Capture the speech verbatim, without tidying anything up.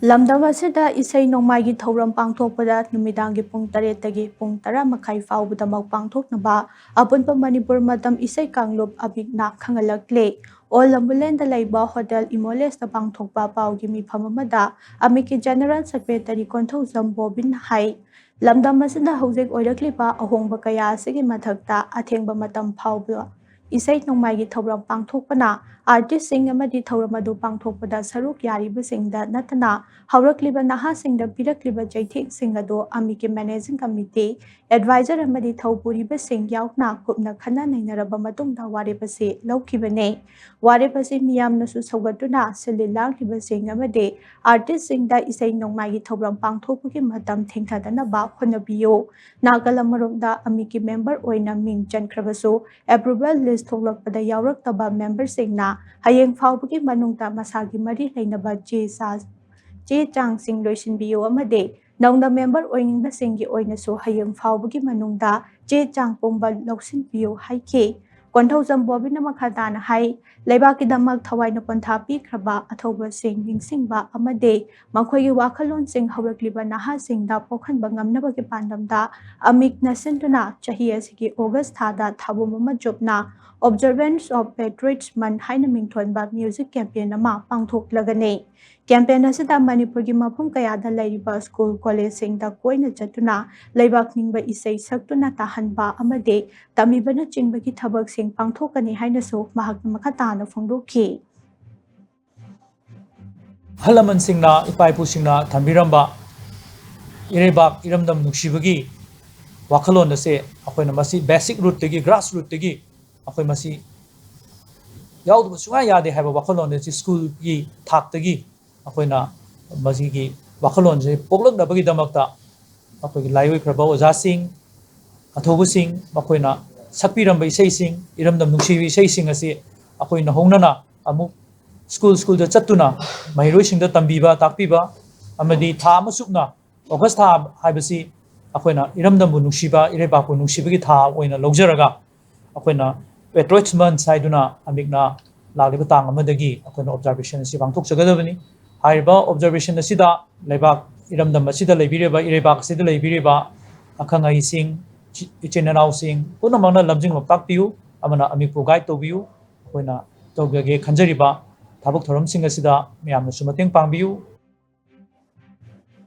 ꯂꯝꯗꯝ ꯑꯁꯤꯗ ꯏꯁꯩ ꯅꯣꯡꯃꯥꯏꯒꯤ ꯊꯧꯔꯝ ꯄꯥꯡꯊꯣꯛꯄꯗ ꯅꯨꯃꯤꯗꯥꯡꯒꯤ ꯄꯨꯡ ꯇꯔꯦꯠꯇꯒꯤ ꯄꯨꯡ ꯇꯔꯥ ꯃꯈꯥꯏ ꯐꯥꯎꯕꯗꯃꯛ ꯄꯥꯡꯊꯣꯛꯅꯕ ꯑꯄꯨꯟꯕ ꯃꯅꯤꯄꯨꯔ ꯃꯇꯝ ꯏꯁꯩ ꯀꯥꯡꯂꯨꯞ ꯑꯃꯤꯛꯅ ꯈꯪꯍꯜꯂꯛꯂꯦ꯫ ꯑꯣꯜ ꯂꯝꯕꯨꯂꯦꯟꯗ ꯂꯩꯕ ꯍꯣꯇꯦꯜ ꯏꯃꯣꯂꯦꯁꯇ ꯄꯥꯡꯊꯣꯛꯄ ꯄꯥꯎꯒꯤ ꯃꯤꯐꯝ ꯑꯃꯗ ꯑꯃꯤꯛꯀꯤ ꯖꯦꯅꯔꯦꯜ ꯁꯦꯀ꯭ꯔꯦꯇꯔꯤ ꯀꯣꯟꯊꯧꯖꯝ ꯕꯣꯕꯤꯟ ꯍꯥꯏ, ꯂꯝꯗꯝ ꯑꯁꯤꯗ ꯍꯧꯖꯤꯛ ꯑꯣꯏꯔꯛꯂꯤꯕ ꯑꯍꯣꯡꯕ ꯀꯌꯥ ꯑꯁꯤꯒꯤ ꯃꯊꯛꯇ ꯑꯊꯦꯡꯕ ꯃꯇꯝ ꯐꯥꯎꯕ ꯏꯁꯩ ꯅꯣꯡꯃꯥꯏꯒꯤ ꯊꯧꯔꯝ ꯄꯥꯡꯊꯣꯛꯄꯅ ꯑꯥꯔꯇꯤꯁꯁꯤꯡ ꯑꯃꯗꯤ ꯊꯧꯔꯝ ꯑꯗꯨ ꯄꯥꯡꯊꯣꯛꯄꯗ ꯁꯔꯨꯛ ꯌꯥꯔꯤꯕꯁꯤꯡꯗ ꯅꯠꯇꯅ ꯍꯧꯔꯛꯂꯤꯕ ꯅꯍꯥꯁꯤꯡꯗ ꯄꯤꯔꯛꯂꯤꯕ ꯆꯩꯊꯦꯡꯁꯤꯡ ꯑꯗꯨ ꯑꯃꯤꯛꯀꯤ ꯃꯦꯅꯦꯖꯤꯡ ꯀꯃꯤꯇꯤ, ꯑꯦꯗꯚꯥꯏꯖꯔ ꯑꯃꯗꯤ ꯊꯧꯄꯨꯔꯤꯕꯁꯤꯡ ꯌꯥꯎꯅ ꯀꯨꯞꯅ ꯈꯟꯅ ꯅꯩꯅꯔꯕ ꯃꯇꯨꯡꯗ ꯋꯥꯔꯦꯞ ꯑꯁꯤ ꯂꯧꯈꯤꯕꯅꯤ꯫ ꯋꯥꯔꯦꯞ ꯑꯁꯤ ꯃꯤꯌꯥꯝꯅꯁꯨ ꯁꯧꯒꯠꯇꯨꯅ ꯁꯤꯜꯂꯤ ꯂꯥꯡꯂꯤꯕꯁꯤꯡ ꯑꯃꯗꯤ ꯑꯥꯔꯇꯤꯁꯁꯤꯡꯗ ꯏꯁꯩ ꯅꯣꯡꯃꯥꯏꯒꯤ ꯊꯧꯔꯝ ꯄꯥꯡꯊꯣꯛꯄꯒꯤ ꯃꯇꯝ ꯊꯦꯡꯊꯗꯅꯕ ꯍꯣꯠꯅꯕꯤꯌꯨ꯫ ꯅꯥꯀꯜ ꯑꯃꯔꯣꯝꯗ ꯑꯃꯤꯛꯀꯤ ꯃꯦꯝꯕꯔ ꯑꯣꯏꯅ ꯃꯤꯡ ꯆꯟꯈ꯭ꯔꯕꯁꯨ, ꯑꯦꯄ꯭ꯔꯨꯚꯦꯜ ꯂꯤꯁ ꯊꯣꯛꯂꯛꯄꯗ ꯌꯥꯎꯔꯛꯇꯕ ꯃꯦꯝꯕꯔꯁꯤꯡꯅ ꯍꯌꯦꯡ ꯐꯥꯎꯕꯒꯤ ꯃꯅꯨꯡꯗ ꯃꯁꯥꯒꯤ ꯃꯔꯤ ꯂꯩꯅꯕ ꯆꯦ ꯆꯥ-, ꯆꯦ ꯆꯥꯡꯁꯤꯡ ꯂꯣꯏꯁꯤꯟꯕꯤꯌꯨ ꯑꯃꯗꯤ ꯅꯧꯅ ꯃꯦꯝꯕꯔ ꯑꯣꯏꯅꯤꯡꯕꯁꯤꯡꯒꯤ ꯑꯣꯏꯅꯁꯨ ꯍꯌꯦꯡ ꯐꯥꯎꯕꯒꯤ ꯃꯅꯨꯡꯗ ꯆꯦ ꯆꯥꯡ ꯄꯨꯝꯕ ꯂꯧꯁꯤꯟꯕꯤꯌꯨ ꯍꯥꯏꯈꯤ꯫ ꯀꯣꯟꯊꯧꯖꯝ ꯕꯣꯕꯤꯅ ꯃꯈꯥ ꯇꯥꯅ ꯍꯥꯏ, ꯂꯩꯕꯥꯛꯀꯤꯗꯃꯛ ꯊꯋꯥꯏꯅ ꯄꯣꯟꯊꯥ ꯄꯤꯈ꯭ꯔꯕ ꯑꯊꯧꯕꯁꯤꯡ ꯅꯤꯡꯁꯤꯡꯕ ꯑꯃꯗꯤ ꯃꯈꯣꯏꯒꯤ ꯋꯥꯈꯜꯂꯣꯟꯁꯤꯡ ꯍꯧꯔꯛꯂꯤꯕ ꯅꯍꯥꯁꯤꯡꯗ ꯄꯣꯛꯍꯟꯕ ꯉꯝꯅꯕꯒꯤ ꯄꯥꯟꯗꯝꯗ ꯑꯃꯤꯛꯅ ꯁꯤꯟꯗꯨꯅ ꯆꯍꯤ ꯑꯁꯤꯒꯤ ꯑꯣꯒꯁ ꯊꯥꯗ ꯊꯥꯕꯨꯝ ꯑꯃ ꯆꯨꯞꯅ Observance of Patriots Month ꯍꯥꯏꯅ ꯃꯤꯡꯊꯣꯟꯕ ꯃ꯭ꯌꯨꯖꯤꯛ ꯀꯦꯝꯄꯦꯟ ꯑꯃ ꯄꯥꯡꯊꯣꯛꯂꯒꯅꯤ꯫ ꯀꯦꯝꯄꯦꯟ ꯑꯁꯤꯗ ꯃꯅꯤꯄꯨꯔꯒꯤ ꯃꯐꯝ ꯀꯌꯥꯗ ꯂꯩꯔꯤꯕ ꯁ꯭ꯀꯨꯜ ꯀꯣꯂꯦꯖꯁꯤꯡꯗ ꯀꯣꯏꯅ ꯆꯠꯇꯨꯅ ꯂꯩꯕꯥꯛ ꯅꯤꯡꯕ ꯏꯁꯩ ꯁꯛꯇꯨꯅ ꯇꯥꯍꯟꯕ ꯑꯃꯗꯤ ꯇꯝꯕꯤꯕꯅꯆꯤꯡꯕꯒꯤ ꯊꯕꯛꯁꯤꯡ ꯄꯥꯡꯊꯣꯛꯀꯅꯤ ꯍꯥꯏꯅꯁꯨ ꯃꯍꯥꯛꯅ ꯃꯈꯥ ꯇꯥꯅ ꯐꯣꯡꯗꯣꯛꯈꯤ꯫ ꯑꯍꯜ ꯂꯃꯟꯁꯤꯡꯅ, ꯏꯄꯥ ꯏꯄꯨꯁꯤꯡꯅ ꯊꯝꯕꯤꯔꯝꯕ ꯏꯔꯩꯕꯥꯛ ꯏꯔꯝꯗꯝ ꯅꯨꯡꯁꯤꯕꯒꯤ ꯋꯥꯈꯜꯂꯣꯟ ꯑꯁꯦ ꯑꯩꯈꯣꯏꯅ ꯃꯁꯤ ꯕꯦꯁꯤꯛ ꯔꯨꯠꯇꯒꯤ, ꯒ꯭ꯔꯥꯁ ꯔꯨꯠꯇꯒꯤ ꯑꯩꯈꯣꯏ ꯃꯁꯤ ꯌꯥꯎꯗꯕ ꯁꯨꯡꯌꯥ ꯌꯥꯗꯦ ꯍꯥꯏꯕ ꯋꯥꯈꯜꯂꯣꯟ ꯑꯁꯤ ꯁ꯭ꯀꯨꯜꯒꯤ ꯊꯥꯛꯇꯒꯤ ꯑꯩꯈꯣꯏꯅ ꯃꯁꯤꯒꯤ ꯋꯥꯈꯜꯂꯣꯟꯁꯦ ꯄꯣꯛꯂꯛꯅꯕꯒꯤꯗꯃꯛꯇ ꯑꯩꯈꯣꯏꯒꯤ ꯂꯥꯏꯑꯣꯏꯈ꯭ꯔꯕ ꯑꯣꯖꯥꯁꯤꯡ, ꯑꯊꯧꯕꯁꯤꯡ, ꯃꯈꯣꯏꯅ ꯁꯛꯄꯤꯔꯝꯕ ꯏꯁꯩꯁꯤꯡ, ꯏꯔꯝꯗꯝ ꯅꯨꯡꯁꯤꯕ ꯏꯁꯩꯁꯤꯡ ꯑꯁꯤ ꯑꯩꯈꯣꯏꯅ ꯍꯧꯅꯅ ꯑꯃꯨꯛ ꯁ꯭ꯀꯨꯜ ꯁ꯭ꯀꯨꯜꯗ ꯆꯠꯇꯨꯅ ꯃꯍꯩꯔꯣꯏꯁꯤꯡꯗ ꯇꯝꯕꯤꯕ, ꯇꯥꯛꯄꯤꯕ ꯑꯃꯗꯤ ꯊꯥ ꯑꯃ ꯆꯨꯞꯅ ꯑꯣꯒꯁ ꯊꯥ ꯍꯥꯏꯕꯁꯤ ꯑꯩꯈꯣꯏꯅ ꯏꯔꯝꯗꯝꯕꯨ ꯅꯨꯡꯁꯤꯕ, ꯏꯔꯩꯕꯥꯛꯄꯨ ꯅꯨꯡꯁꯤꯕꯒꯤ ꯊꯥ ꯑꯣꯏꯅ ꯂꯧꯖꯔꯒ ꯑꯩꯈꯣꯏꯅ Patriots Month ꯍꯥꯏꯗꯨꯅ ꯑꯃꯤꯛꯅ ꯂꯥꯛꯂꯤꯕ ꯇꯥꯡ ꯑꯃꯗꯒꯤ ꯑꯩꯈꯣꯏꯅ ꯑꯣꯕꯖꯥꯔꯕꯦꯁꯟ ꯑꯁꯤ ꯄꯥꯡꯊꯣꯛꯆꯒꯗꯕꯅꯤ꯫ ꯍꯥꯏꯔꯤꯕ ꯑꯣꯕꯖꯔꯕꯦꯁꯟ ꯑꯁꯤꯗ ꯂꯩꯕꯥꯛ ꯏꯔꯝꯗꯝ ꯑꯁꯤꯗ ꯂꯩꯕꯤꯔꯤꯕ, ꯏꯔꯩꯕꯥꯛ ꯑꯁꯤꯗ ꯂꯩꯕꯤꯔꯤꯕ ꯑꯈꯪ ꯑꯍꯩꯁꯤꯡ, ꯏꯆꯤ-, ꯏꯆꯤꯟ ꯏꯅꯥꯎꯁꯤꯡ ꯄꯨꯝꯅꯃꯛꯅ ꯂꯝꯖꯤꯡ ꯂꯝꯇꯥꯛꯄꯤꯌꯨ꯫ ꯑꯃꯅ ꯑꯃꯤꯛꯄꯨ ꯒꯥꯏꯗ ꯇꯧꯕꯤꯌꯨ꯫ ꯑꯩꯈꯣꯏꯅ ꯇꯧꯖꯒꯦ ꯈꯟꯖꯔꯤꯕ ꯊꯕꯛ ꯊꯧꯔꯝꯁꯤꯡ ꯑꯁꯤꯗ ꯃꯌꯥꯝꯅꯁꯨ ꯃꯇꯦꯡ ꯄꯥꯡꯕꯤꯌꯨ꯫